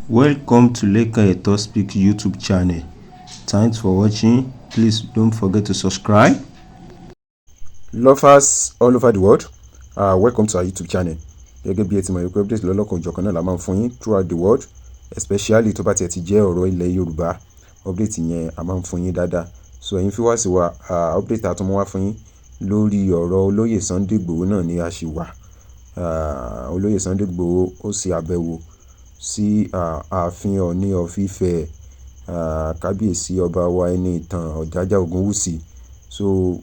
Welcome to Lekan Eto Speak YouTube channel. Thanks for watching. Please don't forget to subscribe. Lovers all over the world, welcome to our YouTube channel. Gẹ́gẹ́ bí ẹ ti mọ̀ wípé update lọ́lọ́kan òjọ̀kan náà la máa ń fún yín throughout the world, especially tó bá tiẹ̀ ti jẹ́ ọ̀rọ̀ ilẹ̀ Yorùbá, update yẹn a máa ń fún yín dáadáa. So ẹ̀yin viewers wa, update a tún mú wá fún yín lórí ọ̀rọ̀ olóyè Sunday Igboho náà ni a ṣì wà. Olóyè Sunday Igboho ó ṣe àbẹ̀wò sí ààfin Ọọ̀ni of Ifẹ̀, kábíyèsí ọba wa ẹni ìtàn Ọ̀jájá Ògúnwùsì. So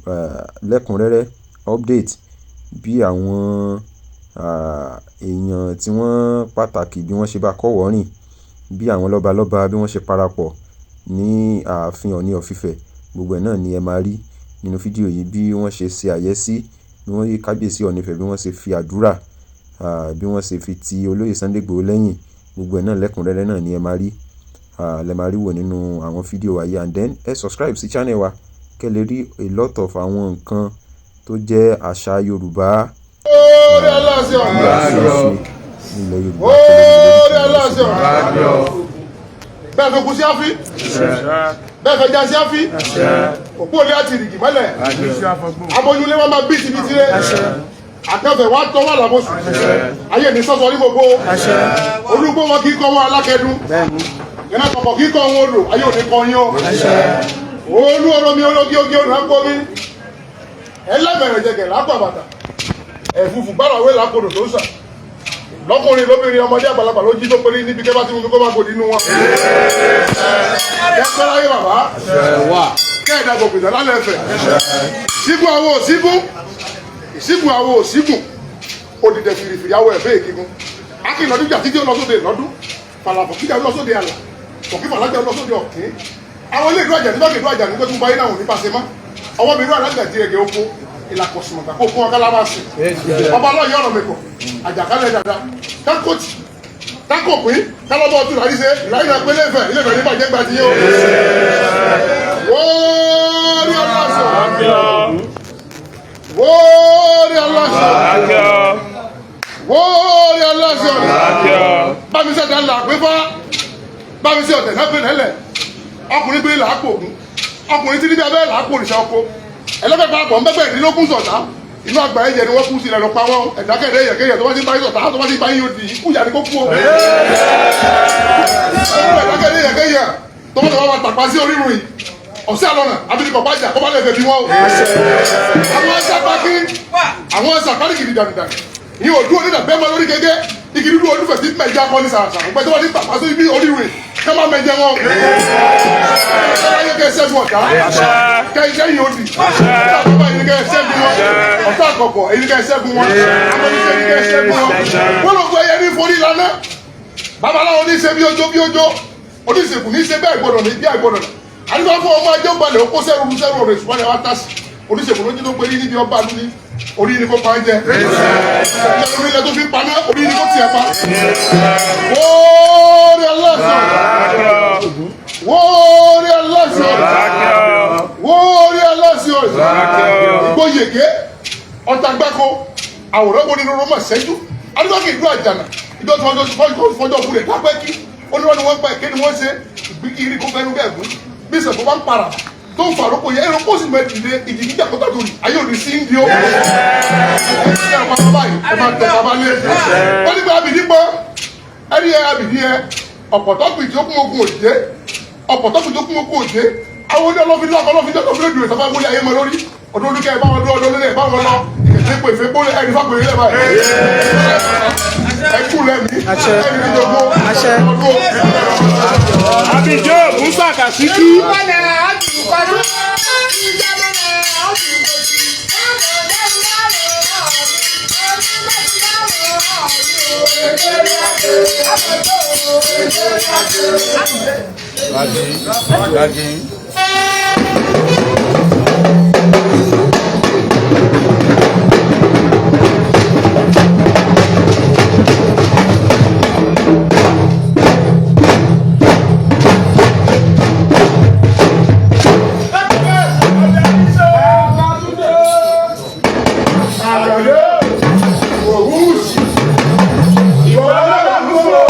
lẹ́kùnrẹ́rẹ́ update bí àwọn èèyàn tí wọ́n pàtàkì bí wọ́n ṣe bá kọ́wọ̀ọ́rìn, bí àwọn lọ́balọ́ba bí wọ́n ṣe parapọ̀ ní ààfin Ọọ̀ni of Ifẹ̀, gbogbo ẹ̀ náà ni ẹ máa rí nínú fídíò yìí, bí wọ́n ṣe ṣe àyẹ́sí, bí wọ́n rí kábíyèsí Ọọ̀ni Ifẹ̀, bí wọ́n ṣe fi àdúrà, bí wọ́n ṣe fi ti olóyè Sunday Igboho lẹ́yìn, gbogbo ẹ̀ náà lẹ́kùnrẹ́rẹ́ náà ni ẹ máa rí, lẹ máa rí wò nínú àwọn fídíò wa yìí. And then ẹ subscribe sí channel wa kẹ́ lè rí a lot of àwọn nǹkan tó jẹ́ àṣà Yorùbá Orí aláṣẹ bí a ṣe ń ọ̀run. ṣe nílẹ̀ Yorùbá. Orí aláṣẹ ọ̀run. Bẹ́ẹ̀ fẹ́ kú sí áfí. Bẹ́ẹ̀ fẹ́ já sí áfí. Òpó òní àti ìrìgì mọ́lẹ̀. Aboyúnlé wọn máa bí tìbí tirẹ̀. Àkànfẹ̀ wa tọ́ wà lábọ́sùn. Ayé ní sọ́sọ́ ní gbogbo. Olúgbó wọn kì í kọ́ wọn alákẹ́dùn. Ìran kọ̀kọ̀ kì í kọ́ wọn odò. Ayé òní kọ́ yín o. Olú ọ̀rọ̀ mi ológi ogi odò ń kọ́ mi. Ẹlẹ́bẹ̀rẹ̀ jẹgẹ̀ lápò àbàtà. Ẹ̀fúfù gbára wé lápòdò tó sà. Lọ́kùnrin lóbìnrin, ọmọdé àgbàlagbà ló jí tó péré níbi kẹ́ bá ti mú mi kó má kò nínú wọn. Kẹ́kọ̀ọ́ láyé bàbá. Kẹ́ẹ̀dá gbòkè ìjà lálẹ́ ẹ̀fẹ̀. Sígun àwo òsígún. Ìsígun àwo òsígùn. Òdìdẹ̀ fìrìfìrì àwọ̀ ẹ̀fẹ́ èkígun. Akínlọ́dún jà títí ó lọ sóde lọ́dún. Fàlàfọ̀ kíjà lọ sóde àlà. Kọ̀kí fàlájà lọ sóde ọ̀kín. Àwọn ilé ìlú àjà nígbà ìlú àjà nígbà tó ń báyé náà ò ní bá ṣe mọ́. Ọwọ́ mi ìlú àlágbà di ẹ̀gẹ́ oko. Ìlàkọ̀sùmọ̀tà kó kún ọkálá máa sìn. Ọba ọlọ́yẹ̀ ọ̀rọ̀ mẹ́kọ̀. Àjàkálẹ̀ dada. Kákòtì kákòpín kálọ́bọ̀ ọdún láyé ṣe ìlànà ìpínlẹ̀ Ifẹ̀ ilé Ifẹ̀ nígbà jẹ́gbà ti yé o. Wóórí aláṣọ. Wóórí aláṣọ. Wóórí aláṣọ. Bámi sẹ́ta là pé fá. Bámi sí ọ̀tẹ̀ náà pé lẹ́lẹ̀. Ọkùnrin gbé làápò ògún. Ọkùnrin tí níbi abẹ́ làápò òrìṣà oko. Ẹlẹ́fẹ̀ẹ́ parapọ̀ ń bẹ́gbẹ́ ìdínlógún sọ̀tá. Inú àgbà ẹ̀jẹ̀ ni wọ́n kú sí ilẹ̀ lọ pa wọ́n. Ẹ̀dákẹ́dẹ́ ẹ̀yẹ̀kẹ́yẹ̀ tó bá ti ń bá yín sọ̀tá tó bá ti ń bá yín òdì ikú ìyá ni kó kú o. Ẹ̀dákẹ́dẹ́ ẹ̀yẹ̀kẹ́yẹ̀ tó bá ti wá tàpá sí orírun yìí. Ọ̀sẹ̀ àlọ́nà abilékọ̀ bá jà kó bá lè fẹ́ bí wọ́n o. Àwọn sábàkí àwọn sàkárì kìdí dànùdànù. Ìyẹn òdú onídà bẹ́ẹ̀ mọ lórí gẹ́gẹ́. Igi dúdú olúfẹ̀ tí mẹja kọ́ ní sàràsàrà. Pẹ̀lú wọn ní tàpá sí ibi orírun yìí. Ká má mẹjẹ wọn. Ẹ kẹ́ ṣẹ́gun ọ̀tá. Kẹ́ iṣẹ́ yìí ó di. Ọ̀tá àkọ́kọ́ ẹ̀yin kẹ́ ṣẹ́gun wọn. Ọ̀tá àkọ́kọ́ ẹ̀yin kẹ́ ṣẹ́gun wọn. Amọ̀níṣẹ́ ẹ̀yin kẹ́ ṣẹ́gun wọn. Wọ́n lọ gbọ́ ẹyẹ ní forí lana. Babaláwo ní ṣe bí ojó bí ojó. Oníṣègùn ní ṣe bẹ́ẹ̀ gbọ́dọ̀ ní bí àgbọ̀dọ̀ ní. Àdúgbò fún ọmọ ajé balẹ̀ ó kó sẹ́rù sẹ́rù ọ̀rọ̀ ìṣùpá ni wọ́n á tàsí. Oníṣègùn ló jí tó pé níbi ọba àdúní. Orí ni kò pa ń jẹ. Orí ilẹ̀ tó fi paná, orí ni kò tiẹ̀ pa. Wóórí aláṣọ. Wóórí aláṣọ. Wóórí aláṣọ. Ìgbóyèké, ọ̀tàgbáko, àwòrán wo nínú Roma ṣẹ́jú. Adúgbò kì í dún àjànà. Ìjọ tí wọ́n fọjọ́ kú rẹ̀ dápẹ́ kí. Ó ní wọ́n ní wọ́n pa èké ni wọ́n ṣe. Ìgbín kó fẹ́nu bẹ́ẹ̀ gún. Bí ìṣẹ̀fọ́ bá ń para tó ń faroko yẹ ẹ̀rọ kó sì mọ ìdílé ìdí jíjà kó tàbí ayé òní sí ń di ó. Ẹ máa tẹ̀ bàbá lé. Wọ́n ní pé abìdí pọ́n ẹni ẹ abìdí ẹ ọ̀pọ̀tọ́ pìtì ó kún ogun òjé, ọ̀pọ̀tọ́ pìtì ó kún ogun òjé. Àwọn oní ọlọ́fin lọ́kọ̀ ọlọ́fin jọ́kọ̀ fúlẹ̀ dùn ìsọfún wọlé ayé mọ lórí ọdún olùkẹ́ ẹ bá wọn dúró ọdún olùkẹ́ ẹ bá wọn lọ ìkẹsẹ̀ pé ìfẹ́ gbólé ẹni fàgbé ilẹ̀ báyìí. Ẹ kú lẹ́mí ẹni ní gbogbo ọdún. Àbíjọ́ Musa Kàṣíkí. Àgbàdo Òwúùsì ìwọ ọlọ́run fún ọ.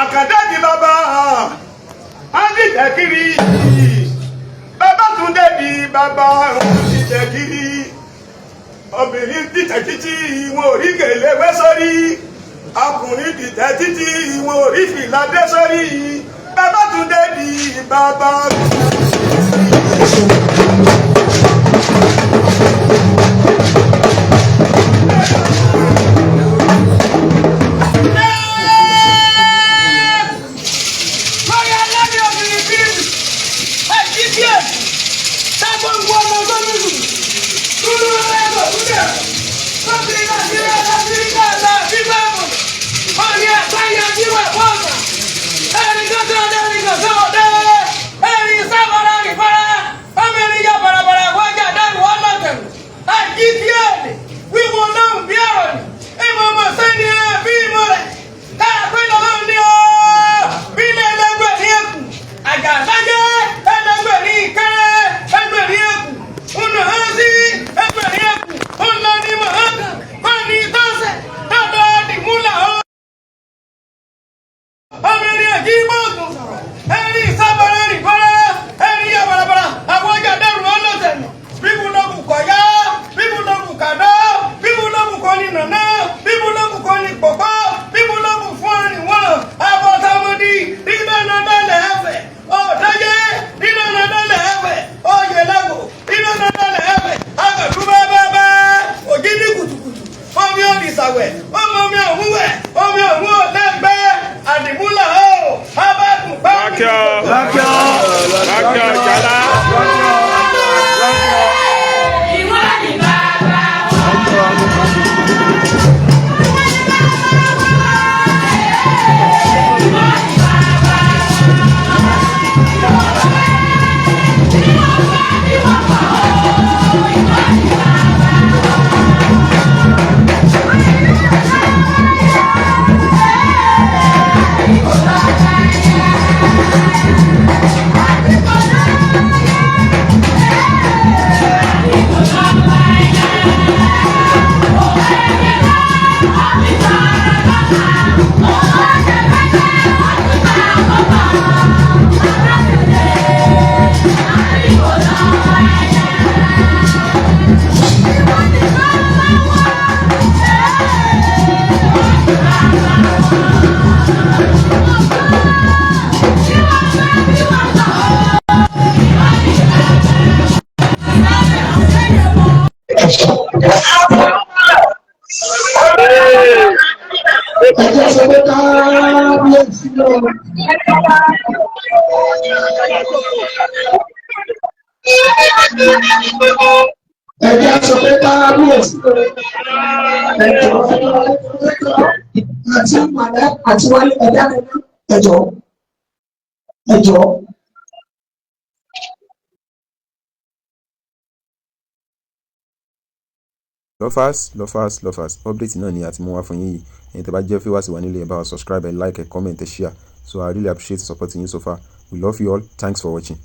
Àkàndá di bàbá á dìtẹ̀ kiri. Babátúndé di bàbá dìtẹ̀ kiri. Obìnrin dìtẹ̀ títí, wọn ò rí gèlè wé sórí. Ọkùnrin dìtẹ̀ títí, wọn ò rí fìlà dé sórí. Babátúndé di bàbá. Ẹjẹ́ sọ pé káábíyèsí lọ. Ẹjẹ́ sọ pé káábíyèsí lọ. Ẹjọ́ ẹjọ́ àti màdá àti wálé ẹ̀dá ẹjọ́ ẹjọ́. Lovers, lovers, lovers, update náà ni a ti mú wá fún yín yìí. Ẹ̀yin tẹ́ bá jẹ́ viewers wa nílé, ẹ bá wa subscribe, ẹ like, ẹ comment, ẹ share. So I really appreciate supporting you so far. We love you all. Thanks for watching.